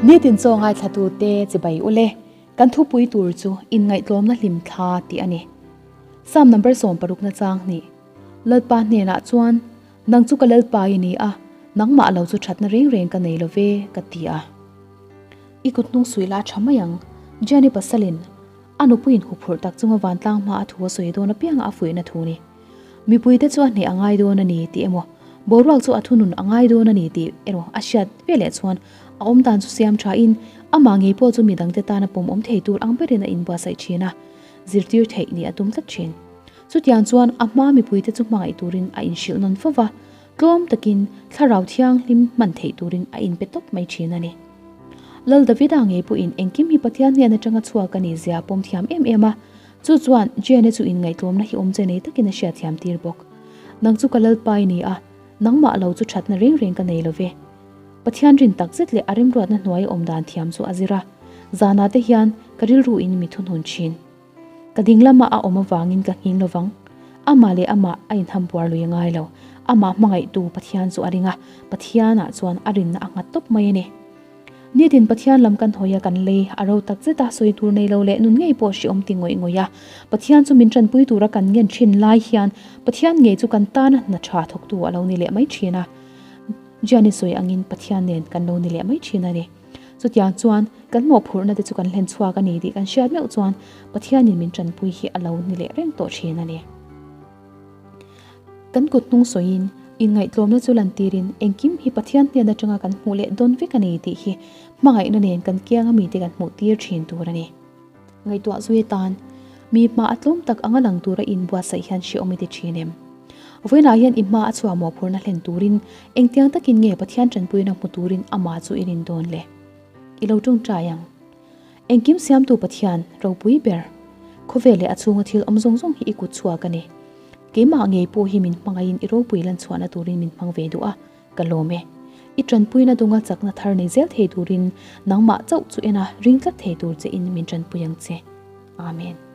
Nitin chaw ngaithlatute chibai ule, kan thupui tur chu inngaihtlawmna hlim thla tih a ni. Psalm number 60 na chang hnih. Lalpa hnenah chuan, Nang chu ka Lalpa i ni a, nangmah lo chu thatna reng reng ka nei lo ve, ka ti a. I kut hnung suih la tha mai ang, Jenny pasalin a nupuiin huphurh tak chunga vantlang hma a thu a sawi dawn apianga a fuihna thu ni. Mipuite chu a hneh a ngai dawn a ni tih emaw, boruak chu a thunun a ngai dawn a ni tih erawh a hriat veleh chuan a awmdan chu siam thain amah ngei pawh chu midangte tana pawm awm thei tur ang berin a inbuatsaih thin a, zirtir theih nih a tum tlat thin. Chutiang chuan a hma mipuite chu hmangaih turin a inhrilh nawn fo va, tlawm takin thlarau thianghlim hman theih turin a inpe tawp mai thin a ni. Lal Davida ngei pawhin engkim hi Pathian hnen atanga chhuak a nih zia a pawm thiam em em a, chu chuan Jane chu inngaihtlawmna hi awmche nei takin a hriatthiam tir bawk. Nang chu ka Lalpa i ni a, nangmah lo chu thatna reng reng ka nei lo ve. Pathian rin tak zet leh a remruatna hnuai awm dan thiam chu a zir a, zanah te hian ka rilru in mi thunun thin. Ka ding lamah a awm avangin ka nghing lovang. Amah leh amah a inham puar lui a ngai lo. Amah hmangaihtu Pathian chu a ring a, Pathianah chuan a rinna a nghat tawp mai a ni. Nitin Pathian lam kan hawi a, kan lei a ro tak zet a, sawi tur nei lo leh nun ngei pawh hriawm ti ngawih ngawih a. Pathian chu min tanpui tura kan ngen thin lai hian Pathian ngei chu kan tana hna tha thawktu a lo ni leh mai thin a. Gianni sawi angin Pathian nen kan lo ni leh mai thin a ni. Chutiang chuan kan mawhphurhna te chu kan hlen chhuak a ni tih kan hriat meuh chuan Pathianin min tanpui hi a lo ni leh reng tawh thin a ni. Kan kut hnung sawiin inngaihtlawmna chu lantirin engkim hi Pathian hnen atanga kan hmuh leh dawn vek a ni tih hi hmangaihna nen kan kianga mite kan hmuh tir thin tur a ni. Ngaihtuah zui atan mi hma a tlawm tak anga lang tura inbuatsaih hian hrehawm i ti thin em? Vawiinah hian i hma a chhuah mawhphurhna hlen turin engtiang takin nge Pathian tanpuina hmu turin amah chu i rin dawn le? I lo tawngtai ang. Engkim siamtu Pathian, ropui ber, khawvel leh a chhunga thil awm zawng zawng hi i kut chhuak a ni. Keimah ngei pawh hi min hmangaihin i ropui lan chhuahna turin min hmang ve duh a, ka lawm e. I tanpuina dunga chakna thar nei zel thei turin nangmah chauh chu ena ring tlat thei tur che in min tanpui ang che. Amen.